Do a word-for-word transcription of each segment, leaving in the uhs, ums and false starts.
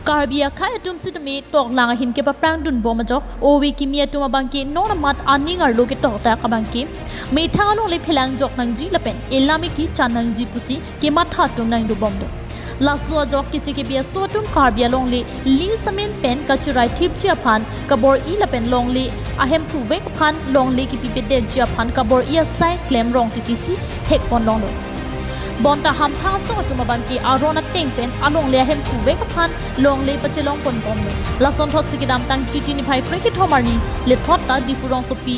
Karbi akhei atum sitame toklang ahin kepaphrang dunbom ajok, ove kimi atum abangke non amat aning arlo ketoktak abangke methang alongle phelang jok nangji lapen elam eki chan nangji pusi kematha atum nangdobom do. Laso ajok keche kebi aso atum Karbi alongle lease amen pen kachirai thipji aphan kabor-i lapen longle ahemphu vek aphan longle kipipedetji aphan kabor-i asai klem rong titi si thekpon longlo. Bonta hamphang asong atum abangke aron ateng pen alongle ahemphu vek aphan longle pachelongponbomlo. Lasonthotsi kedamtang Chiti niphai krekethom arni lethot ta Diphu rongsopi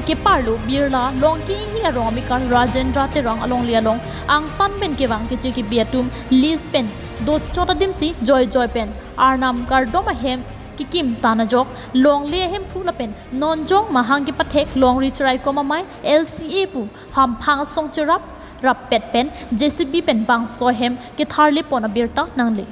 keparlo Birla Longki Inghi arong amekar Rajendra Terang alongle along angtan pen kevang keche kebi atum lease pen dochot adimsi joijoi pen arnam kardom ahem kekim tan ajok longle ahemphu lapen nonjong mahang kepathek longri chiraikom amei L C A pu hamphang asong cherap rappet pen J C B pen bangso ahem ketharlepon abirta nangle.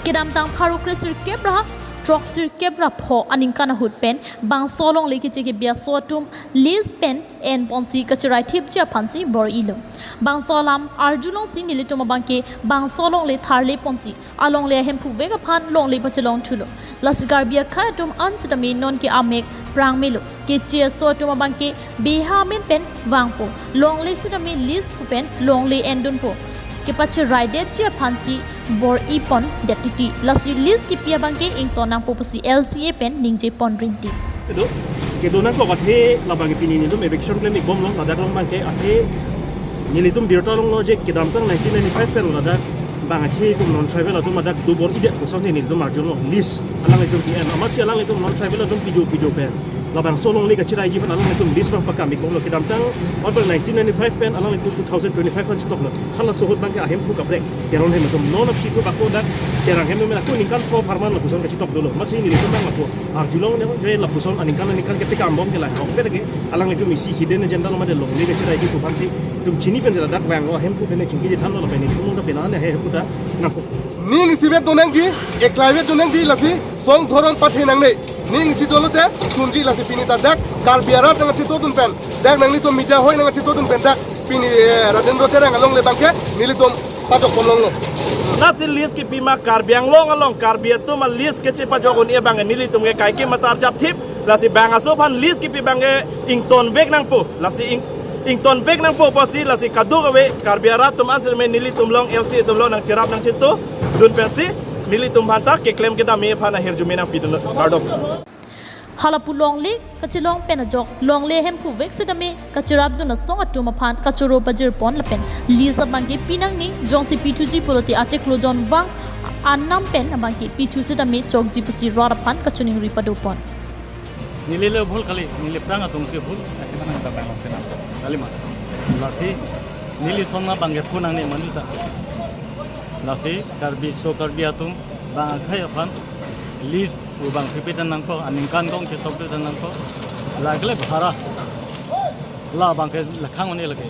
Kedamtang pharo kre sirkep ra throk sirkep ra pho aningkan ahut pen bangso alongle keche kebi aso atum lease pen enponsi kachirai thipji aphansi bor-ilo. Bangso alam arjulongsi nelitum abangke bangso alongle tharleponsi alongle ahemphu vek aphan longle pachelongthulo. Lasi Karbi akhei atum an sitame nonke amek prangmelo. Keche aso atum abangke beha amen pen vangpo. Longle sitame lease pu pen longle endunpo. Kepachiraidetji aphansi bor-ipondet titi. Lasi lease kipi abangke ington nangpo pusi L C A pen ningjepon rinti. Kedo, kedo nangkok athe labang pini nelitum eviction klemikbomlo, ladak along abangke athe nelitum birta longlo je kedamtang nineteen ninety-five pen ladak bang athe itum non tribal atum ladak dobor-idet pusonsi nelitum arjulo lease alanglitum P M. Amatsi alanglitum non tribal atum pijo pijo pen labangso alongle kachiraiji aphan alanglitum lease abang pakamikbomlo kedamtang, nineteen ninety-five pen alanglitum two thousand twenty-five an chitoklo. Halaso ahut abangke ahemphu kaprek Teron ahem atum non aphi ko bako dak Terang ahem amen ako ningkan ko pharman lapuson kachitok dolo. Amatsi nelitum abang ako arjulong ne je lapuson aningkan aningkan ketekambom ke la. Oke lagi alanglitum isi hidden agenda lo mate longle kachiraiji aphansi itum chini pen je ladak vanglo ahemphu pen chingki je thanlo lapen itum ta pena ne ahemphu ta nangkok. Ning isivet donangji, eklaivet donangji lasi song dhoron pathe nangne. Ning isi dolo te chunji lasi pini ta dak Karbi arat nangchetongdun pen, dak nanglitum media hoi nangchetongdun pen dak pini, eh, Rajendra Terang alongle abangke nelitum pajokpon longlo. Natsi lease kipi ma Karbi Anglong along Karbi atum a-lease kachepajok un-e abang nelitum ke kaikema ta arjap thip. Lasi bang aso aphan lease kipi abangke ington vek nangpo. Lasi ing, ington vek nangpo pusi lasi kadokave Karbi arat atum an sitame nelitum along L C A atum along nangcherap nangchetongdun pensi nelitum aphanta keklem kedam-i aphan ahirjume nangpidun kardom. Halapu longle kachelong pen ajok longle ahemphu vek sitame kachirapdun asong atum aphan kachoro pajirpon lapen lease abangke pinangne jongsi pithuji pulote achiklo jon vang anam pen abangke pithu sitame chokji pusi rat aphan kachiningri padopon. Neli le bhul kali, neli prang atum si bhul, akhirnya nang datang langsung nang kali mah. Lasi neli song abangke phone nangne manjuta. Lasi Karbi so Karbi atum bang akhei aphan lease pu abang pipetan nangkok, aningkan kong chetokpetan nangkok. Lagile bhara. La abangke lakhang one lake.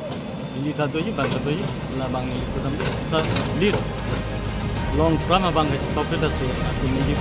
Ili ta doji, abang ta doji, la abang neli kedam ta lease. Long term abangke toppeta si, aku neli